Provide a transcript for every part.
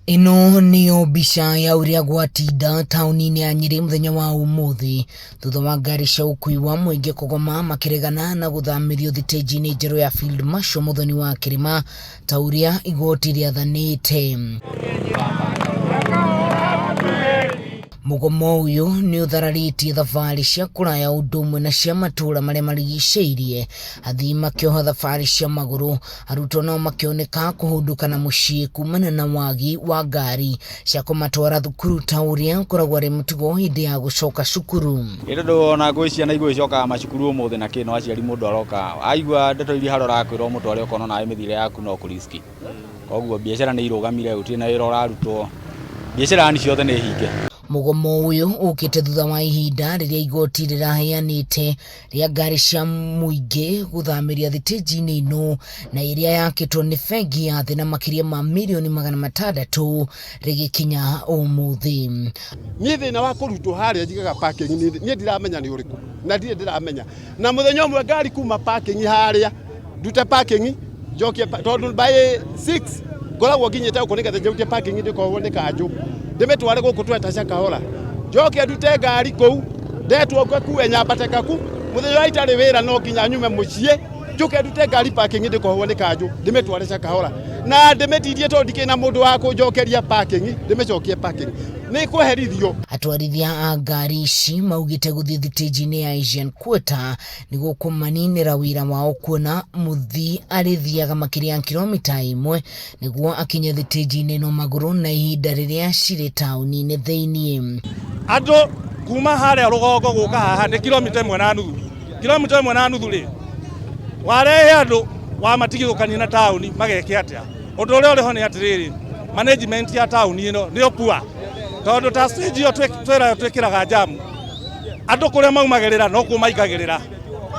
Ĩno nĩyo mbica ya ũrĩa gwatinda taũni-inĩ ya Nyĩrĩ mũthenya wa ũmũthĩ thutha wa ngari cia ũkui wa mũingĩ kũgoma makĩregana na gũthamĩrio thitĩnji-inĩ njerũ ya Field Marshal Mũthoni wa Kĩrĩma ta ũrĩa igoti rĩathanĩte. Mũgomo ũyũ nĩ ũthararĩtie thabarĩ cia kũraya ũndũ ũmwe na cia matũũra marĩa marigicĩirie, athii makĩoha thabarĩ cia magũrũ, arutwo nao makĩoneka kũhũndũka na mũciĩ kumana na wagi wa ngari cia kũmatwara thukuru ta ũrĩa ũkoragwo arĩ mũtugo hĩndĩ ya gũcoka cukuru. Ĩ tondũ ona gwĩ ciana igũgĩcokaga macukuru ũmũthĩ na kĩ no aciari mũndũ aroka aigua ndeto iria harĩa ũrakwĩra ũmũtware ũkona onawe mĩthiĩre yaku no kũ risk. Koguo biacara nĩ irũgamire gũtirĩ na wĩra ũrarutwo, biacara yani ciothe nĩ hinge. Mũgomo ũyũ ũkĩte thutha wa ihinda rĩrĩa igoti rĩraheanĩte rĩa ngari cia mũingĩ gũthamĩria thitĩnji-inĩ ĩno na ĩrĩa yakĩtwo nĩ bengi ya thĩ na makĩria ma mirioni 600 rĩgĩkinya ũmũthĩ. Niĩ thĩna wa kũrutwo harĩa njigaga parking niĩ ndiramenya nĩ ũrĩkũ na ndirĩ ndĩramenya. Na mũthenya ũmwe ngari kuma parking harĩa ndute parking njokie tondũ by 6 ngoragwo nginyĩte gũkũ nĩgetha njautie parking ndĩkorwo nĩ kanjũ ndĩmĩtware gũkũ tweta Shakahola njoke ndute ngari kũu ndetwo ngakue nyambate ngaku mũthenya ũrĩa itarĩ wĩra no nginya nyume mũciĩ njũke ndute ngari parking ndĩkohwo nĩ kanjũ ndĩmĩtware Shakahola na ndĩmĩtindie tondũ ndikĩrĩ na mũndũ wa kũnjokeria parking ndĩmĩcokie parking nĩ kweherithio. Atwarithia a ngari ici maugĩte gũthiĩ thitĩnji-inĩ ya Asian Quarter nĩ gũkũmaninĩra wĩra wao kuona mũthii arĩthiaga makĩria ya kilomita ĩmwe nĩguo akinye thitĩnji-inĩ ĩno magũrũ na ihinda rĩrĩa cirĩ taũni-inĩ thĩiniĩ. Andũ kuma harĩa rũgongo gũka haha nĩ kilomita ĩmwe na nuthu. Kilomita ĩmwe na nuthu rĩ, warehe andũ wamatigithũkania na taũni mageke atĩa? Ũndũ ũrĩa ũrĩ ho nĩ atĩrĩrĩ, management ya taũni ĩno nĩyo poor, tondũ ta stage ĩyo twĩrayo twĩkĩraga jamu, andũ kũrĩa maumagĩrĩra nokuo maingagĩrĩra,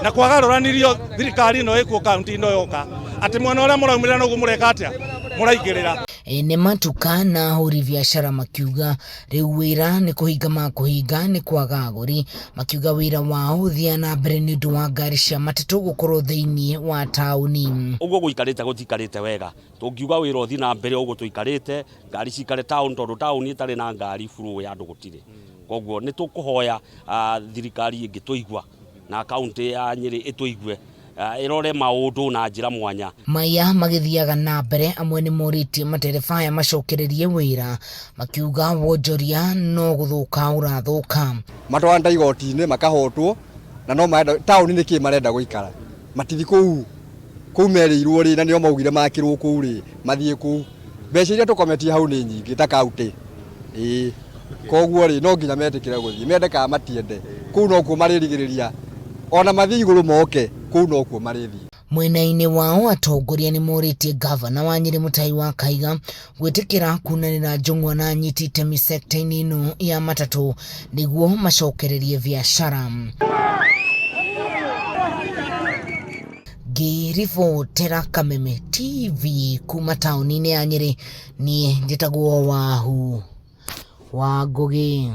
na kwagarũranirio thirikari ĩno ĩkuo kaunti ĩno yoka, atĩ mwena ũrĩa mũraumĩrĩra noguo mũreka atĩa, mũraingĩrĩra. Ene matuka na ahũri biacara makiuga rĩu wĩra nĩ kũhinga makũhinga nĩ kwaga agũri, makiuga wĩra wao ũthiaga na mbere nĩ ũndũ wa ngari cia matatũ gũkorwo thĩinĩ wa taũni. Ũguo gũikarĩte gũtiikarĩte wega, tũngiuga wĩra ũthiĩ na mbere ũguo tũikarĩte, ngari cikare taũni tondũ taũni ĩtarĩ na ngari flow ya andũ gũtirĩ. Koguo nĩ tũkũhoya thirikari ĩngĩtũigua na kaũntĩ ya Nyĩrĩ ĩtũigue ĩrore maũndũ na njĩra mwanya. Maya magĩthiaga na mbere amwe nĩ morĩtie matereba aya macokererie wĩra makiuga wonjoria no gũthũka ũrathũka. Matwarana igoti-inĩ makahotwo na no marenda taũni nĩ kĩ marenda gũikara matithi kũu kũu merĩirwo rĩ na nĩo maugire makĩrwo kũu rĩ mathiĩ kũu mbeca iria tũkometie hau nĩ nyingĩ ta kaunti ĩĩ koguo rĩ no nginya metĩkĩre gũthiĩ mende kana matiende kũu nokuo marĩrigĩrĩria ona mathiĩ igũrũ moke kũu nokuo marĩthiĩ. Mwena-inĩ wao atongoria nĩ morĩtie ngavana wa Nyĩrĩ Mutahi wa Kahiga gwĩtĩkĩra kunanĩra njũng'wa na anyiti itemi sekta-inĩ ĩno ya matatũ nĩguo macokererie biacara. Ngĩribotera Kameme TV kuma taũni-inĩ ya Nyĩrĩ, niĩ njĩtagwo Wahu wa Ngũgĩ.